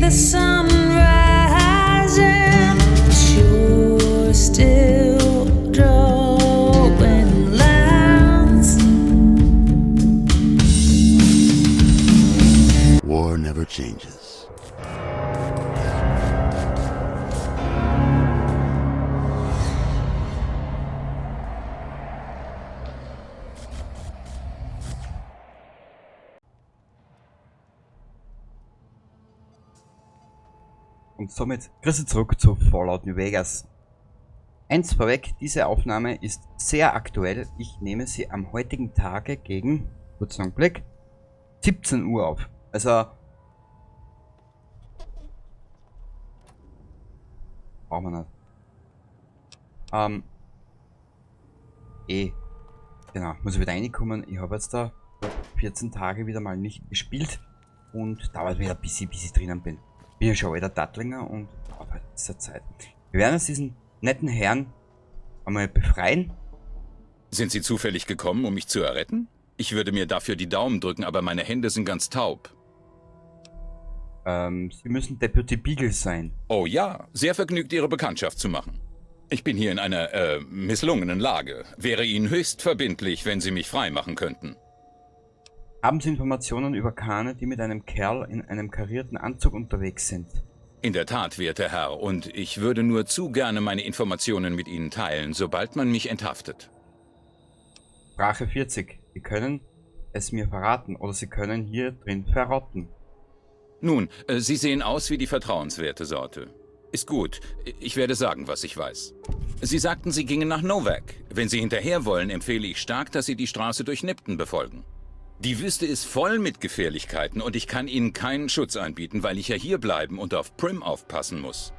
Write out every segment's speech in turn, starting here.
the sun rising, but you're still drawing lines. War never changes. Und somit grüße zurück zu Fallout New Vegas. Eins vorweg, diese Aufnahme ist sehr aktuell. Ich nehme sie am heutigen Tage gegen, kurzen Augenblick, 17 Uhr auf. Also brauchen wir nicht. Genau, muss ich wieder reinkommen. Ich habe jetzt da 14 Tage wieder mal nicht gespielt und dauert wieder ein bisschen, bis ich drinnen bin. Bin ja schon alter Dattlinger und dauert halt dieser Zeit. Wir werden jetzt diesen netten Herrn einmal befreien. Sind Sie zufällig gekommen, um mich zu erretten? Ich würde mir dafür die Daumen drücken, aber meine Hände sind ganz taub. Sie müssen Deputy Beagle sein. Oh ja, sehr vergnügt, Ihre Bekanntschaft zu machen. Ich bin hier in einer misslungenen Lage. Wäre Ihnen höchst verbindlich, wenn Sie mich freimachen könnten. Haben Sie Informationen über Kahne, die mit einem Kerl in einem karierten Anzug unterwegs sind? In der Tat, werter Herr, und ich würde nur zu gerne meine Informationen mit Ihnen teilen, sobald man mich enthaftet. Sprache 40. Sie können es mir verraten oder Sie können hier drin verrotten. Nun, Sie sehen aus wie die vertrauenswerte Sorte. Ist gut, ich werde sagen, was ich weiß. Sie sagten, Sie gingen nach Novac. Wenn Sie hinterher wollen, empfehle ich stark, dass Sie die Straße durch Nipton befolgen. Die Wüste ist voll mit Gefährlichkeiten und ich kann Ihnen keinen Schutz anbieten, weil ich ja hier bleiben und auf Prim aufpassen muss.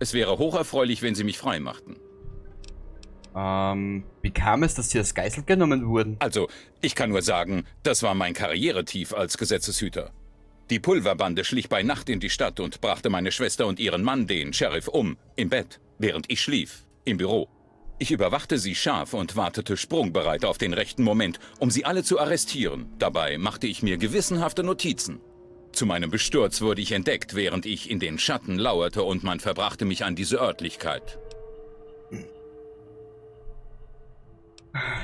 Es wäre hocherfreulich, wenn Sie mich freimachten. Wie kam es, dass Sie als Geisel genommen wurden? Also, ich kann nur sagen, das war mein Karrieretief als Gesetzeshüter. Die Pulverbande schlich bei Nacht in die Stadt und brachte meine Schwester und ihren Mann, den Sheriff, im Bett, während ich schlief, im Büro. Ich überwachte sie scharf und wartete sprungbereit auf den rechten Moment, um sie alle zu arrestieren. Dabei machte ich mir gewissenhafte Notizen. Zu meinem Besturz wurde ich entdeckt, während ich in den Schatten lauerte und man verbrachte mich an diese Örtlichkeit.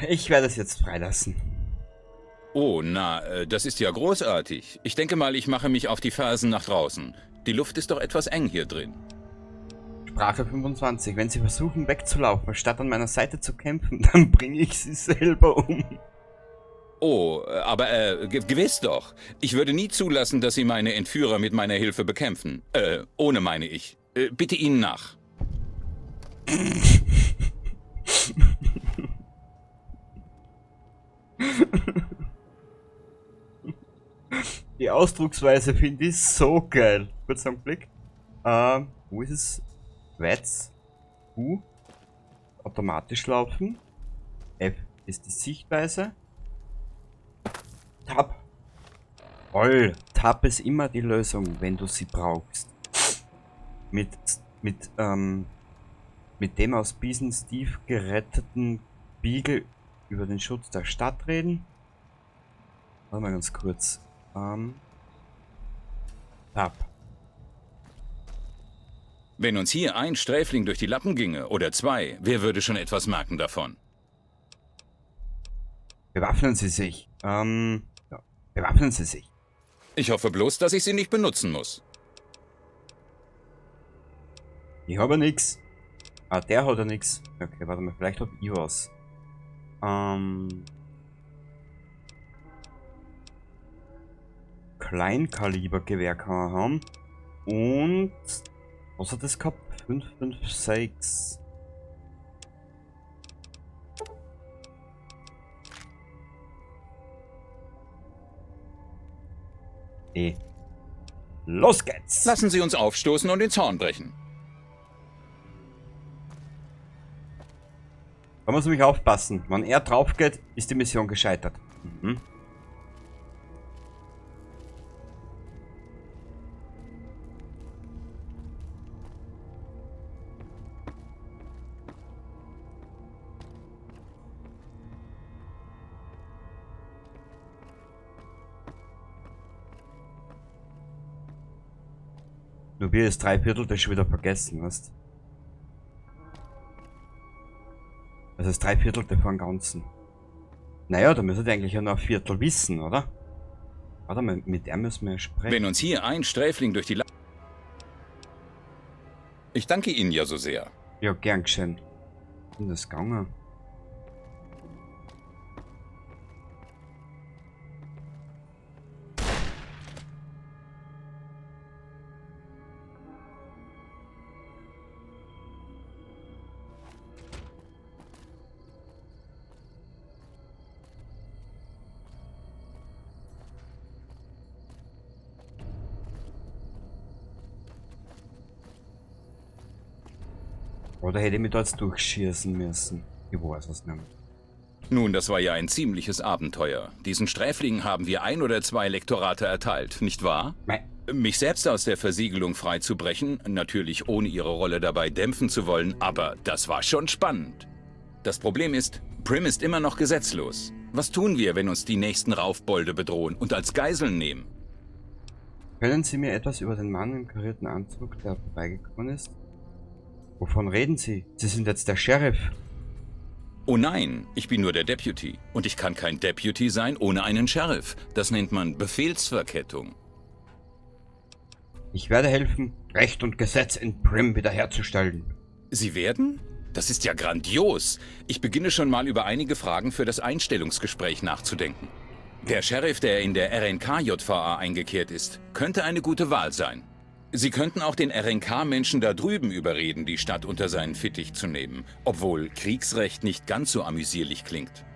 Ich werde es jetzt freilassen. Oh, na, das ist ja großartig. Ich denke mal, ich mache mich auf die Fersen nach draußen. Die Luft ist doch etwas eng hier drin. Sprache 25. Wenn Sie versuchen wegzulaufen, statt an meiner Seite zu kämpfen, dann bringe ich Sie selber um. Oh, aber gewiss doch. Ich würde nie zulassen, dass Sie meine Entführer mit meiner Hilfe bekämpfen. Ohne meine ich. Bitte Ihnen nach. Die Ausdrucksweise finde ich so geil. Kurz einen Blick. Wo ist es? Wetz. U. Automatisch laufen. F ist die Sichtweise. Tab. Toll. Tab ist immer die Lösung, wenn du sie brauchst. Mit dem aus Bison Steve geretteten Beagle über den Schutz der Stadt reden. Warte mal ganz kurz. Tab. Wenn uns hier ein Sträfling durch die Lappen ginge, oder zwei, wer würde schon etwas merken davon? Bewaffnen Sie sich. Ja. Bewaffnen Sie sich. Ich hoffe bloß, dass ich sie nicht benutzen muss. Ich habe nix. Ah, der hat ja nix. Okay, warte mal, vielleicht hab ich was. Kleinkalibergewehr kann man haben. Und was hat das gehabt? 5, 5, 6. E. Los geht's! Lassen Sie uns aufstoßen und ins Horn brechen. Da muss man aufpassen. Wenn er drauf geht, ist die Mission gescheitert. Nur wir ist 3/4 das schon wieder vergessen, weißt? Also das 3/4 von Ganzen. Naja, da müssen wir eigentlich ja noch ein Viertel wissen, oder? Warte mal, mit der müssen wir ja sprechen. Wenn uns hier ein Sträfling durch die La... Ich danke Ihnen ja so sehr. Ja, gern geschehen. Wie ist denn das gegangen? Oder hätte ich mich da jetzt durchschießen müssen? Ich weiß es nicht mehr. Nun, das war ja ein ziemliches Abenteuer. Diesen Sträflingen haben wir 1 oder 2 Lektorate erteilt, nicht wahr? Nein. Mich selbst aus der Versiegelung freizubrechen, natürlich ohne ihre Rolle dabei dämpfen zu wollen, aber das war schon spannend. Das Problem ist, Primm ist immer noch gesetzlos. Was tun wir, wenn uns die nächsten Raufbolde bedrohen und als Geiseln nehmen? Können Sie mir etwas über den Mann im karierten Anzug, der vorbeigekommen ist? Wovon reden Sie? Sie sind jetzt der Sheriff. Oh nein, ich bin nur der Deputy. Und ich kann kein Deputy sein ohne einen Sheriff. Das nennt man Befehlsverkettung. Ich werde helfen, Recht und Gesetz in Primm wiederherzustellen. Sie werden? Das ist ja grandios. Ich beginne schon mal über einige Fragen für das Einstellungsgespräch nachzudenken. Der Sheriff, der in der RNK-JVA eingekehrt ist, könnte eine gute Wahl sein. Sie könnten auch den R N K-Menschen da drüben überreden, die Stadt unter seinen Fittich zu nehmen, obwohl Kriegsrecht nicht ganz so amüsierlich klingt.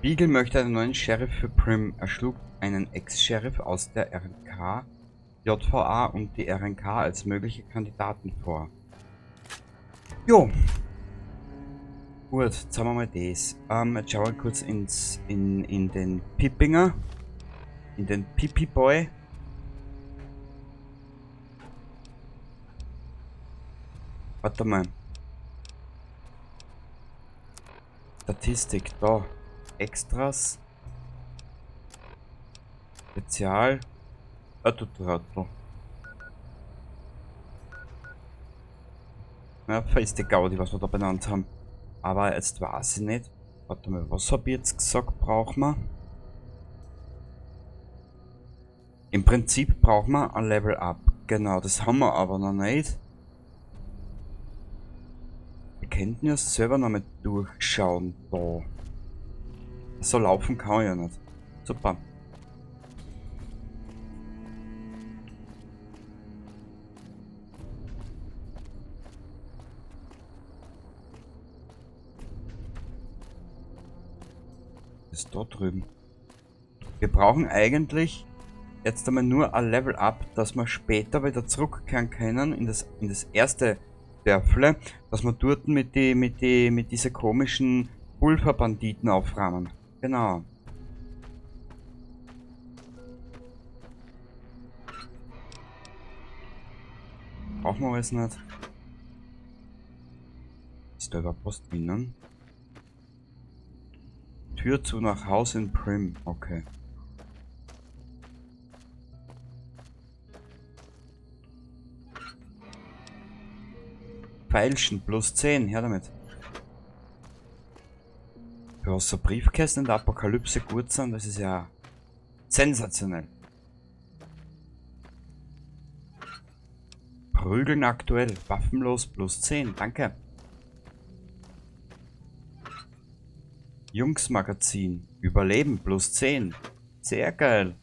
Beagle möchte einen neuen Sheriff für Primm. Er schlug einen Ex-Sheriff aus der RNK, JVA und die RNK als mögliche Kandidaten vor. Jo. Gut, jetzt haben wir mal das. Jetzt schauen wir kurz in den Pippinger. In den Pipi-Boy. Warte mal. Statistik, da. Extras. Spezial. Ah, du Trottel. Ja, ist die Gaudi, was wir da benannt haben. Aber jetzt weiß ich nicht. Warte mal, was hab ich jetzt gesagt, brauchen wir? Im Prinzip brauchen wir ein Level Up. Genau, das haben wir aber noch nicht. Wir könnten ja selber noch mal durchschauen da. So laufen kann ich ja nicht. Super. Ist da drüben. Wir brauchen eigentlich jetzt einmal nur ein Level Up, dass wir später wieder zurückkehren können in das erste Dörfle, dass wir dort mit diese komischen Pulverbanditen aufräumen. Genau. Brauchen wir alles nicht. Ist da überhaupt was drinnen? Tür zu nach Haus in Primm. Okay. Feilschen plus 10, her damit. Für was so Briefkästen in der Apokalypse gut sind, das ist ja sensationell. Prügeln aktuell, waffenlos plus 10, danke. Jungsmagazin, Überleben plus 10, sehr geil.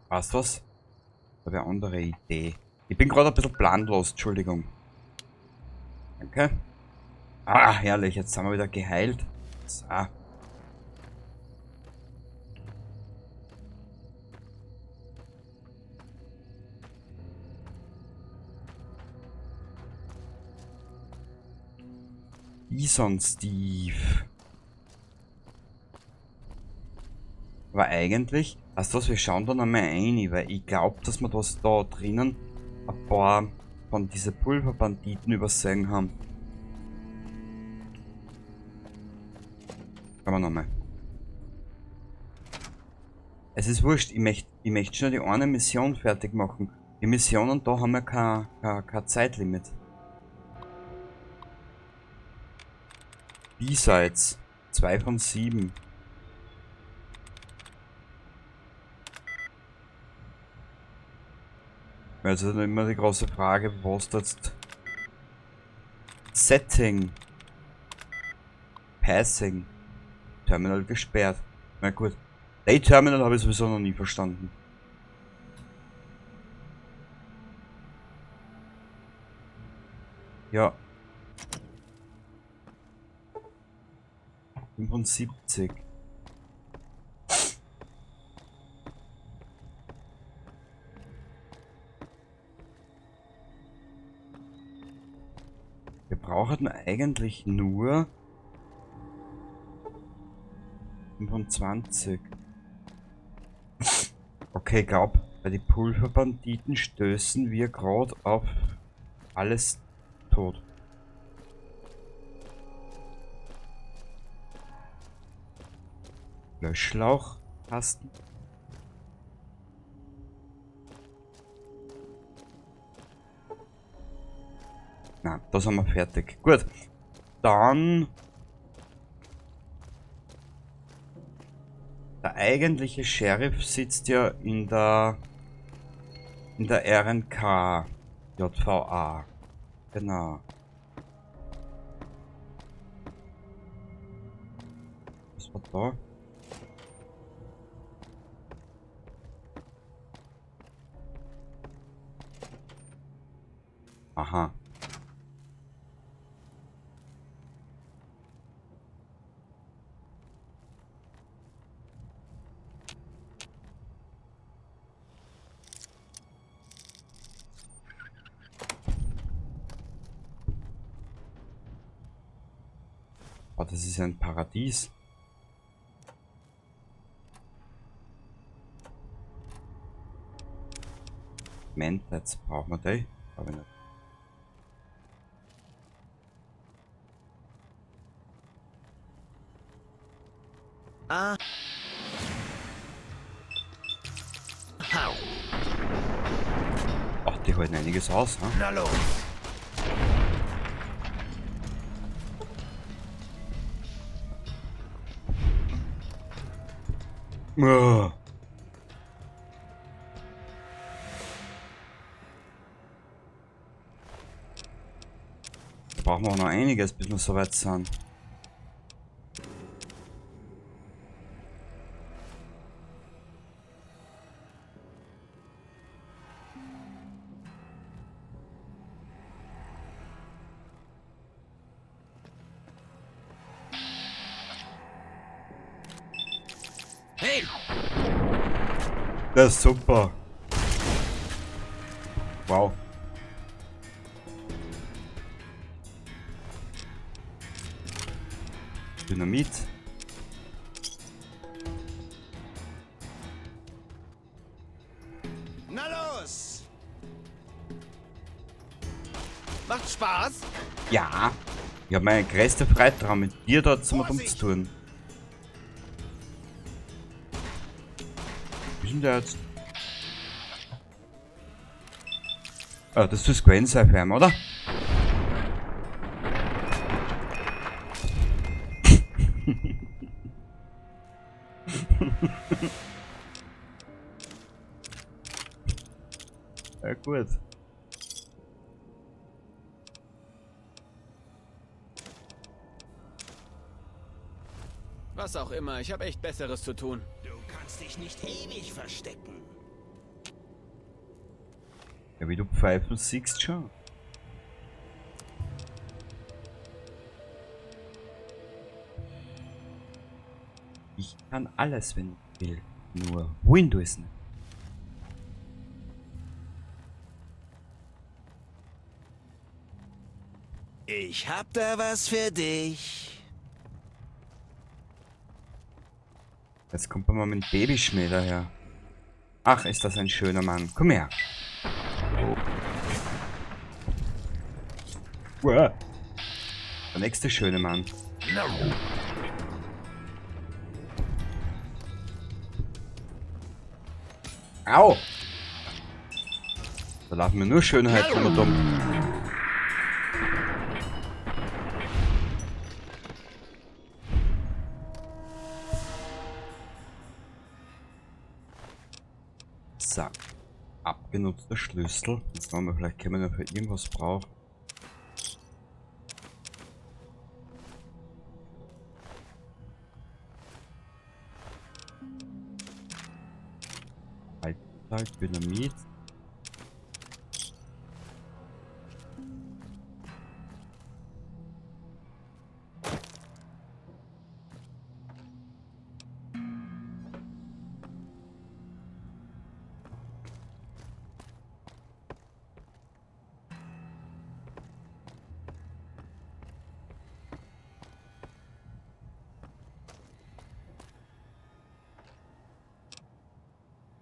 Weißt du was? Da wäre eine andere Idee. Ich bin gerade ein bisschen planlos, Entschuldigung. Danke. Ah, herrlich, jetzt sind wir wieder geheilt. So. Bison Steve. Aber eigentlich, weißt du was, wir schauen da noch mal rein, weil ich glaub, dass wir das da drinnen ein paar von diesen Pulverbanditen übersehen haben. Schauen wir nochmal. Es ist wurscht, ich möcht schnell die eine Mission fertig machen. Die Missionen da haben wir kein Zeitlimit. B-Sides. 2 von 7. Also dann immer die große Frage, was da jetzt... Setting. Passing. Terminal gesperrt. Na gut. Day Terminal habe ich sowieso noch nie verstanden. Ja. 75. Wir brauchen eigentlich nur 25. Okay, glaub, bei den Pulverbanditen stößen wir grad auf alles tot. Löschschlauchkasten. Na, da sind wir fertig. Gut. Dann der eigentliche Sheriff sitzt ja in der RNK JVA. Genau. Was war da? Aha. Oh, das ist ein Paradies. Moment, jetzt brauchen wir die. Aber nicht. Ah. Ach, die halten einiges aus, hm? Na los. Da brauchen wir auch noch einiges, bis wir soweit sind. Hey! Das ist super. Wow. Dynamit. Na los! Macht Spaß? Ja. Ich hab meine größte Freude daran, mit dir dort zum Vorsicht! zu tun. Wie ist denn der jetzt? Ah, das ist gewesen sein für ihn, oder? Ja, gut. Was auch immer, ich habe echt Besseres zu tun. Du kannst dich nicht ewig verstecken. Ja, wie du Pfeifen siehst schon. Ich kann alles, wenn ich will. Nur Windows nicht. Ich hab da was für dich. Jetzt kommt man mal mit dem Babyschmäh daher. Ach, ist das ein schöner Mann. Komm her. Uah. Der nächste schöne Mann. Au! Da laufen mir nur Schönheiten immer dumm. So. Abgenutzter Schlüssel. Jetzt wollen wir, vielleicht können wir noch für irgendwas brauchen. Alter, Dynamit.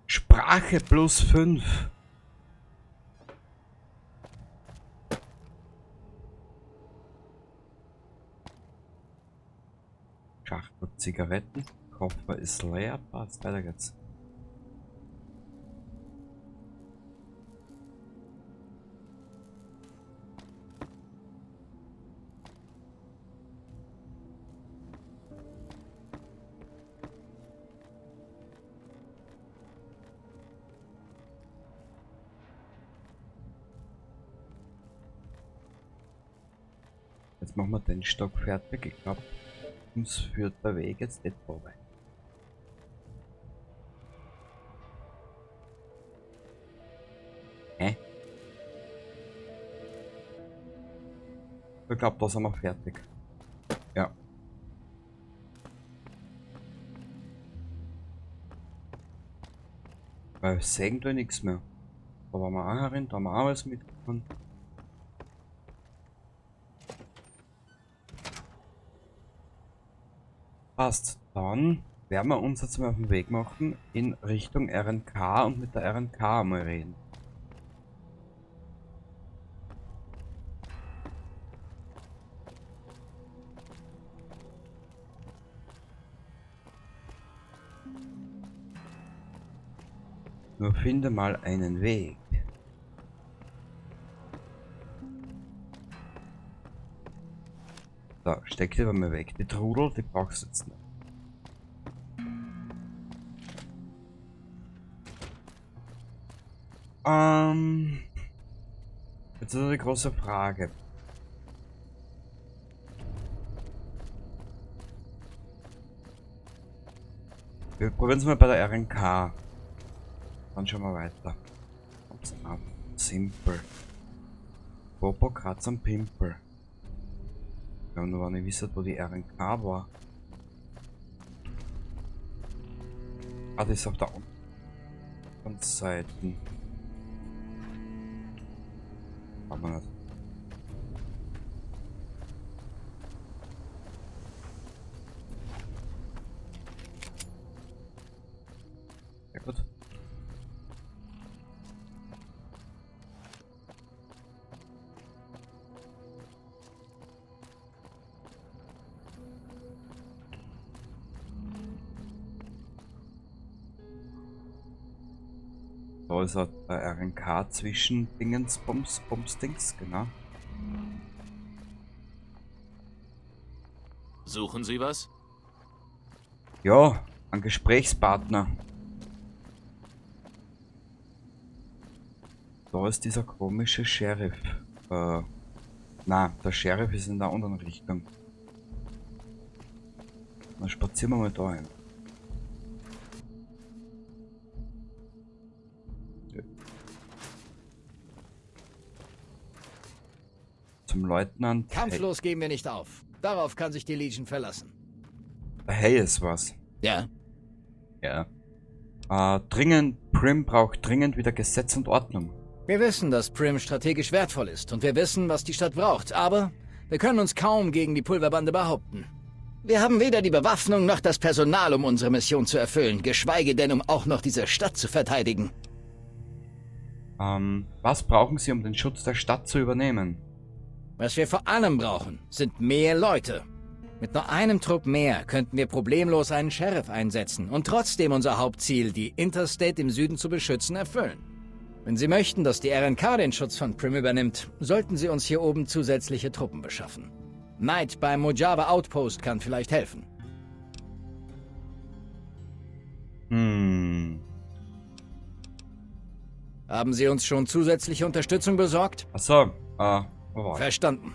Sprache plus 5. Schachtel Zigaretten. Koffer ist leer. Passt, weiter geht's. Jetzt machen wir den Stock fertig. Ich glaub, uns führt der Weg jetzt nicht vorbei. Hä? Ich glaub, da sind wir fertig. Ja. Weil sehen wir nichts mehr. Da waren wir auch herin, da haben wir auch alles mitgekommen. Passt. Dann werden wir uns jetzt mal auf den Weg machen in Richtung RNK und mit der RNK mal reden. Nur finde mal einen Weg. So, steck die aber mal weg. Die Trudel, die brauchst du jetzt nicht. Jetzt ist die große Frage. Wir probieren es mal bei der RNK. Dann schauen wir weiter. Ups, ab. Simpel. Popo kratzt am Pimpel. Ja, nur wenn ich wisse, wo die RNK war. Ah, das ist auf der anderen Seite. Aber nicht. Sehr gut. Da ist auch der RNK zwischen Dingens, Bums, Bums, Dings, genau. Suchen Sie was? Ja, ein Gesprächspartner. Da ist dieser komische Sheriff. Na, der Sheriff ist in der anderen Richtung. Dann spazieren wir mal da hin. Zum Leutnant. Kampflos geben wir nicht auf. Darauf kann sich die Legion verlassen. Hey, ist was. Ja. Ja. Dringend, Primm braucht dringend wieder Gesetz und Ordnung. Wir wissen, dass Primm strategisch wertvoll ist und wir wissen, was die Stadt braucht, aber wir können uns kaum gegen die Pulverbande behaupten. Wir haben weder die Bewaffnung noch das Personal, um unsere Mission zu erfüllen, geschweige denn, um auch noch diese Stadt zu verteidigen. Was brauchen Sie, um den Schutz der Stadt zu übernehmen? Was wir vor allem brauchen, sind mehr Leute. Mit nur einem Trupp mehr könnten wir problemlos einen Sheriff einsetzen und trotzdem unser Hauptziel, die Interstate im Süden zu beschützen, erfüllen. Wenn Sie möchten, dass die RNK den Schutz von Primm übernimmt, sollten Sie uns hier oben zusätzliche Truppen beschaffen. Knight beim Mojave Outpost kann vielleicht helfen. Hm. Haben Sie uns schon zusätzliche Unterstützung besorgt? Achso, wo war ich? Verstanden.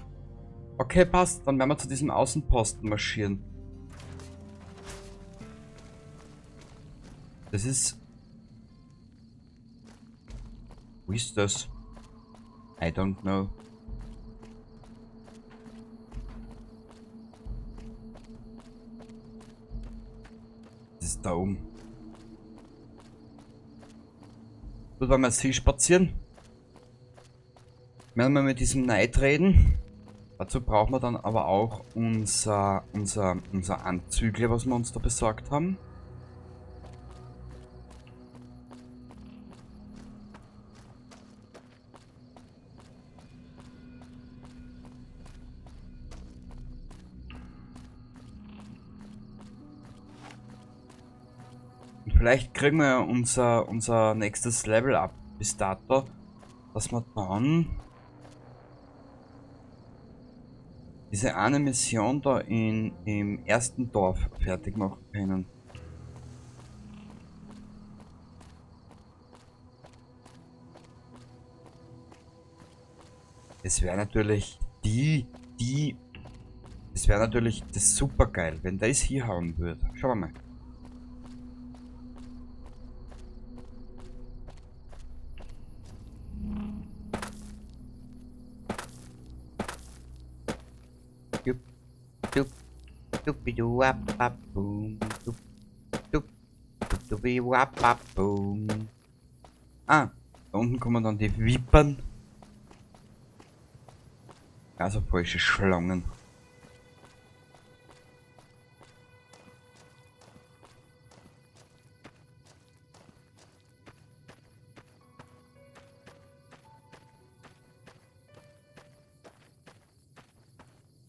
Okay, passt. Dann werden wir zu diesem Außenposten marschieren. Das ist... Wo ist das? I don't know. Das ist da oben. Gut, wollen wir jetzt hier spazieren? Werden wir mit diesem Knight reden. Dazu brauchen wir dann aber auch unser Anzügle, was wir uns da besorgt haben. Und vielleicht kriegen wir ja unser nächstes Level up bis dato, dass wir dann diese eine Mission da im ersten Dorf fertig machen können. Es wäre natürlich die, die, es wäre natürlich das super geil, wenn das hier hauen würde. Schauen wir mal. Ah, da unten kommen dann die Vipern. Also falsche Schlangen.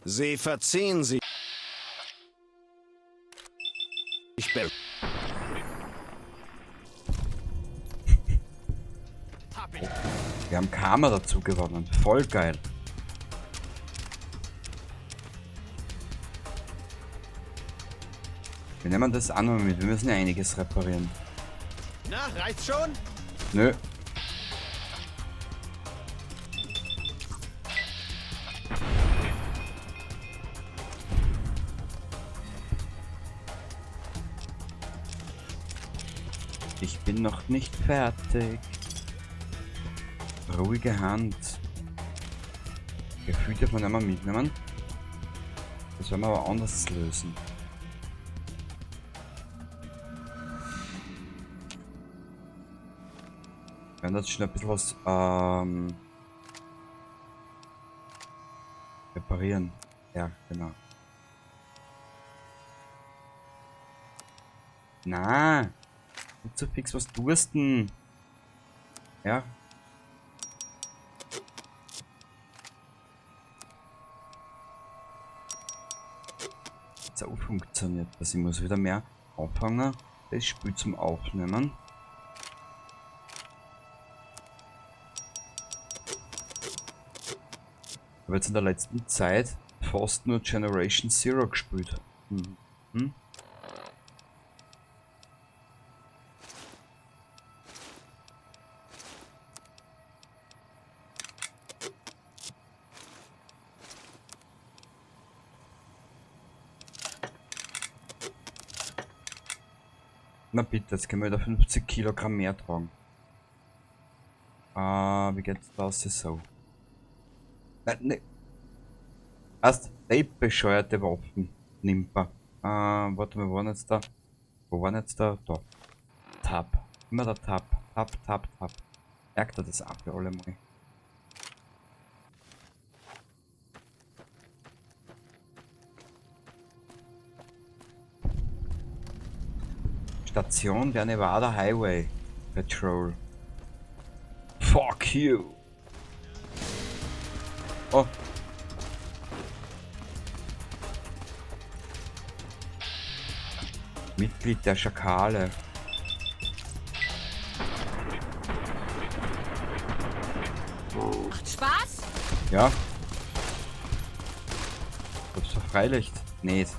Sie verziehen sich. Ich bin. Wir haben Karma dazu gewonnen. Voll geil. Wir nehmen das auch noch mit. Wir müssen ja einiges reparieren. Na, reicht's schon? Nö. Ich bin noch nicht fertig. Ruhige Hand. Gefühl darf man einmal mitnehmen. Das werden wir aber anders lösen. Wir werden jetzt schon ein bisschen was reparieren. Ja, genau. Na, nicht so fix, was tust denn? Ja. Jetzt auch funktioniert das. Ich muss wieder mehr auffangen. Das Spiel zum Aufnehmen. Ich habe jetzt in der letzten Zeit fast nur Generation Zero gespielt. Na bitte, jetzt können wir wieder 50 Kilogramm mehr tragen. Ah, wie geht's da aus? So. Nein, ne. Erst die bescheuerte Waffen nimmt man. Ah, warte mal, wo waren jetzt da? Wo waren jetzt da? Da. Tab. Immer der Tab. Tab, Tab, Tab. Merkt er das auch für alle mal. Station der Nevada Highway Patrol. Fuck you. Oh. Mitglied der Schakale. Macht Spaß? Ja. Hab's verfreilicht. Nicht.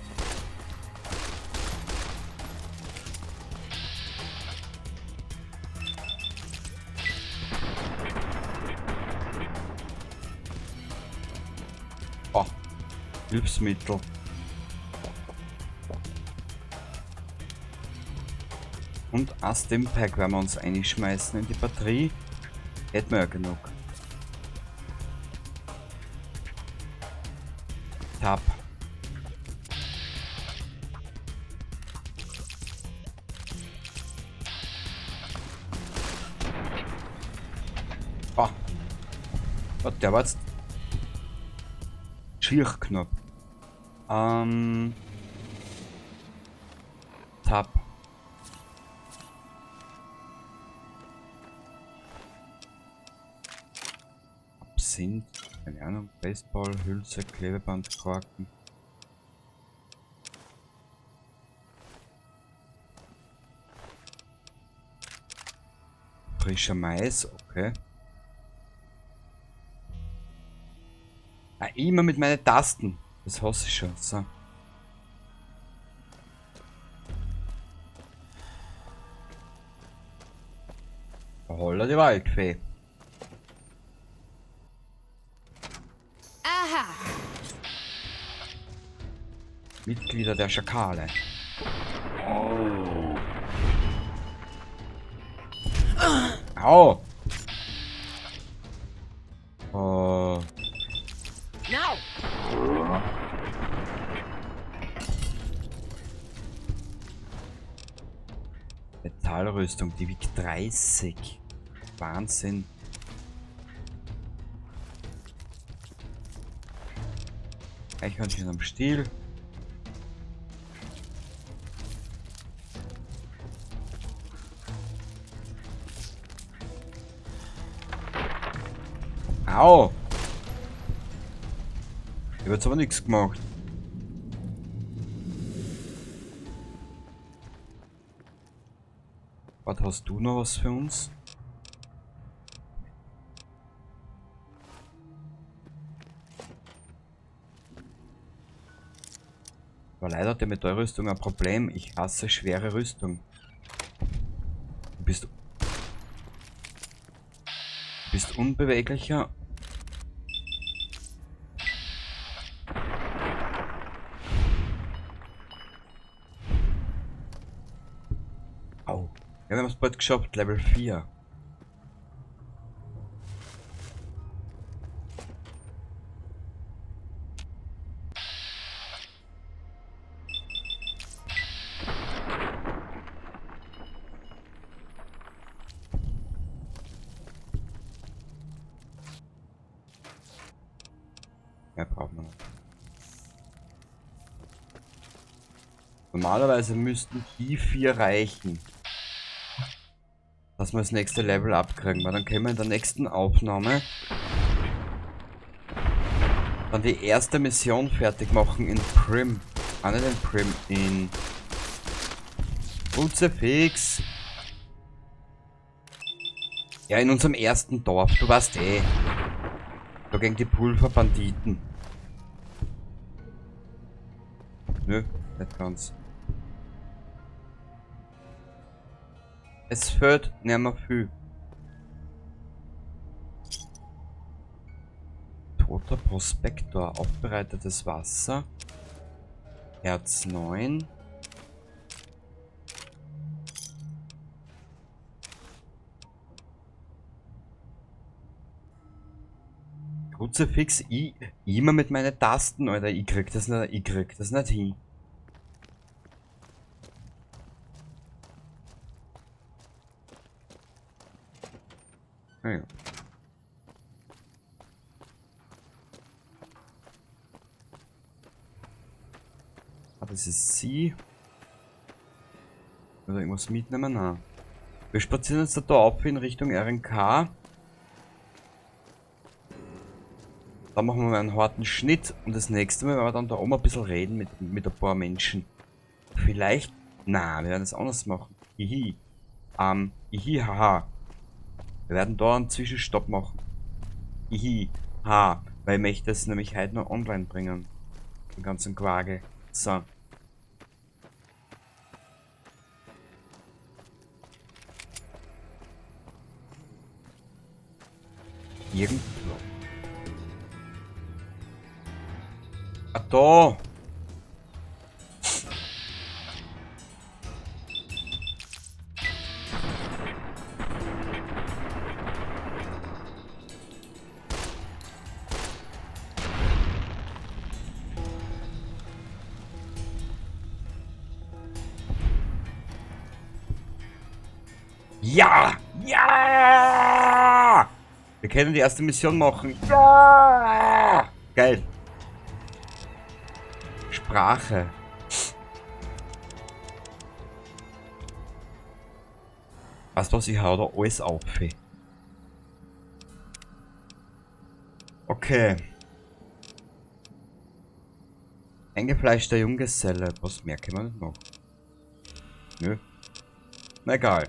Oh. Hilfsmittel. Und ein Stimpack werden wir uns einschmeißen in die Batterie. Hätten wir ja genug. Tab. Oh. Oh, der war jetzt schier knapp. Tab. Absinth, keine Ahnung, Baseball, Hülse, Klebeband, Korken. Frischer Mais, okay. Ah, immer mit meinen Tasten. Das hasse ich schon. So. Holla die Waldfee. Aha. Mitglieder der Schakale. Au! Oh. Now. Metallrüstung, die wiegt 30. Wahnsinn. Eichhörnchen am Stiel. Au! Ich hab jetzt aber nichts gemacht. Was hast du noch was für uns? Aber leider hat die Metallrüstung ein Problem. Ich hasse schwere Rüstung. Du bist unbeweglicher. Au. Ja, wir haben es bald geschafft, Level 4. Mehr braucht man nicht. Normalerweise müssten die 4 reichen, dass wir das nächste Level abkriegen, weil dann können wir in der nächsten Aufnahme dann die erste Mission fertig machen in Primm. Ah, nicht in Primm, in Kruzifix. Ja, in unserem ersten Dorf, du weißt eh. Da gegen die Pulverbanditen. Nö, nicht ganz. Es fehlt nicht mehr viel. Toter Prospektor, aufbereitetes Wasser. Herz 9. Kruzifix, ich immer mit meinen Tasten, Alter, ich krieg das nicht, ich krieg das nicht hin. Naja. Ah, das ist sie. Oder irgendwas mitnehmen? Nein. Wir spazieren jetzt da auf in Richtung RNK. Da machen wir mal einen harten Schnitt und das nächste Mal werden wir dann da oben ein bisschen reden mit ein paar Menschen. Vielleicht... Na, wir werden das anders machen. Hihi. Hihi, haha. Wir werden da einen Zwischenstopp machen. Hihi, ha. Weil ich möchte das nämlich heute noch online bringen. Den ganzen Quagel. So. Irgendwo. Ah, da! Ja! Ja! Wir können die erste Mission machen. Ja! Geil. Sprache. Weißt du was, ich hau da alles auf. Okay. Eingefleischter Junggeselle. Was mehr können wir nicht machen? Nö. Na egal.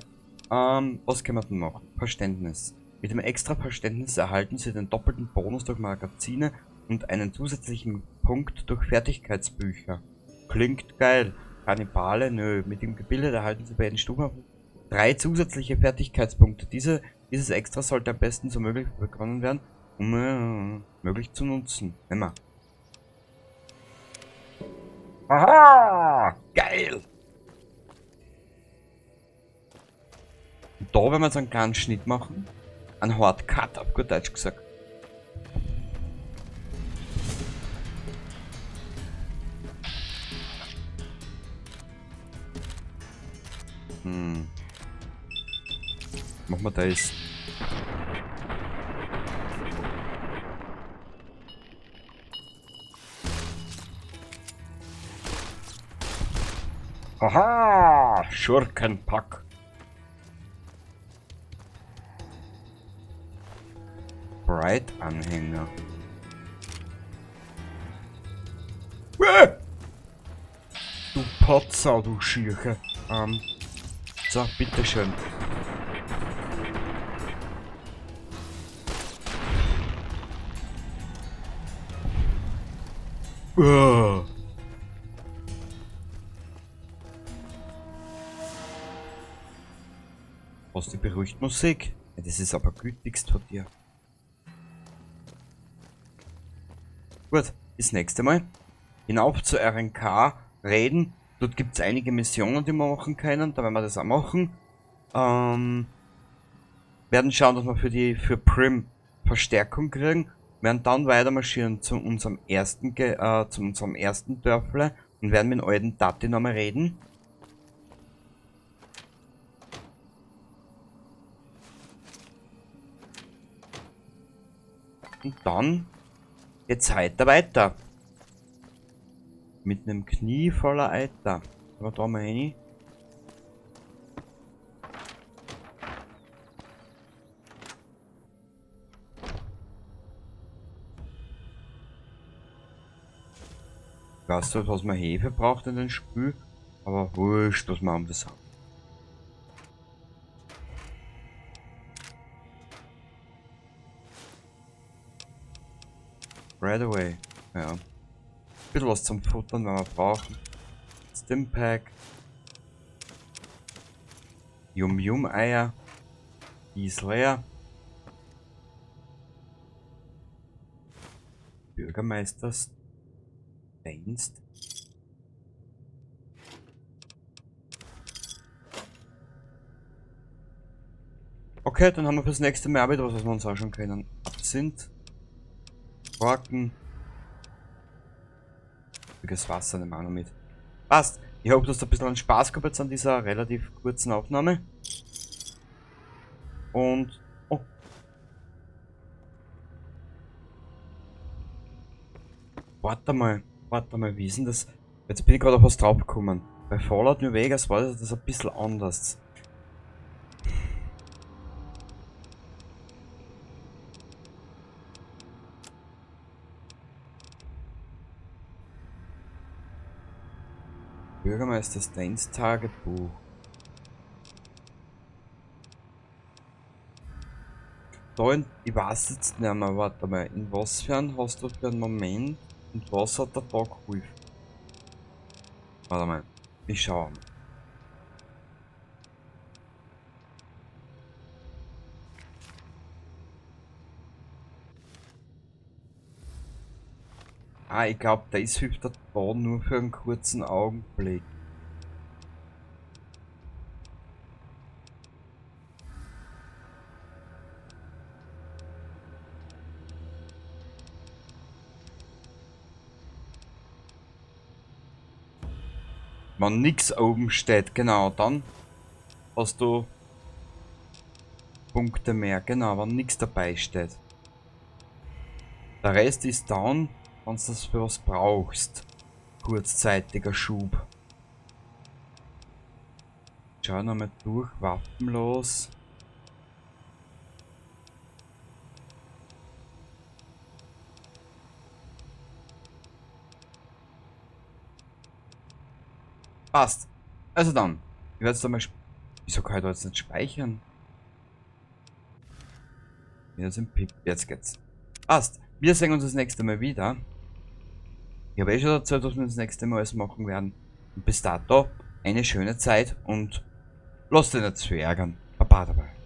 Was können wir denn machen? Verständnis. Mit dem extra Verständnis erhalten Sie den doppelten Bonus durch Magazine und einen zusätzlichen Punkt durch Fertigkeitsbücher. Klingt geil. Kannibale? Nö. Mit dem Gebildet erhalten Sie bei den Stufen 3 zusätzliche Fertigkeitspunkte. Dieses Extra sollte am besten so möglich bekommen werden, um möglich zu nutzen. Nehmen wir. Aha! Geil! Und da werden wir jetzt einen kleinen Schnitt machen. Einen Hard Cut, auf gut Deutsch gesagt. Machen wir das. Aha! Schurkenpack. Bright-Anhänger. Du Potsau, du Schirche. So, bitteschön. Was die beruhigt Musik? Ja, das ist aber gütigst von dir. Gut, bis nächste Mal. Hinauf zur RNK reden. Dort gibt's einige Missionen, die wir machen können. Da werden wir das auch machen. Werden schauen, dass wir für Primm Verstärkung kriegen. Werden dann weiter marschieren zu unserem ersten Dörfle und werden mit dem alten Tati nochmal reden. Und dann geht's heute weiter. Mit einem Knie voller Eiter. Aber da mal rein. Ich weiß nicht, was man Hefe braucht in den Spül, aber wurscht, was wir um das haben. Right away. Ja. Ein bisschen was zum Futtern, wenn wir brauchen. Stimpack. Yum Yum Eier. Die ist leer. Bürgermeister Dienst. Okay, dann haben wir fürs nächste Mal auch wieder was, was wir uns anschauen können. Absinth. Korken. Das Wasser nehmen wir auch noch mit. Passt. Ich hoffe, du hast ein bisschen Spaß gehabt jetzt an dieser relativ kurzen Aufnahme. Und... Oh. Warte mal. Warte mal, wie ist denn das? Jetzt bin ich gerade auf was drauf gekommen. Bei Fallout New Vegas war das ein bisschen anders. Bürgermeister Steins Tagebuch. Da in, ich weiß jetzt nicht mehr, warte mal, in was für einen hast du für einen Moment und was hat der da geholfen? Warte mal, ich schau mal. Ah, ich glaube, das hilft der da nur für einen kurzen Augenblick. Wenn nix oben steht, genau, dann hast du Punkte mehr, genau, wenn nix dabei steht. Der Rest ist down, wenn du das für was brauchst. Kurzzeitiger Schub. Schau nochmal durch, waffenlos. Passt. Also dann, ich werde es da mal. Wieso kann ich da jetzt nicht speichern? Jetzt im Pip. Jetzt geht's. Passt. Wir sehen uns das nächste Mal wieder. Ich habe eh schon erzählt, was wir das nächste Mal alles machen werden. Und bis dato eine schöne Zeit und lasst dich nicht zu ärgern. Baba dabei.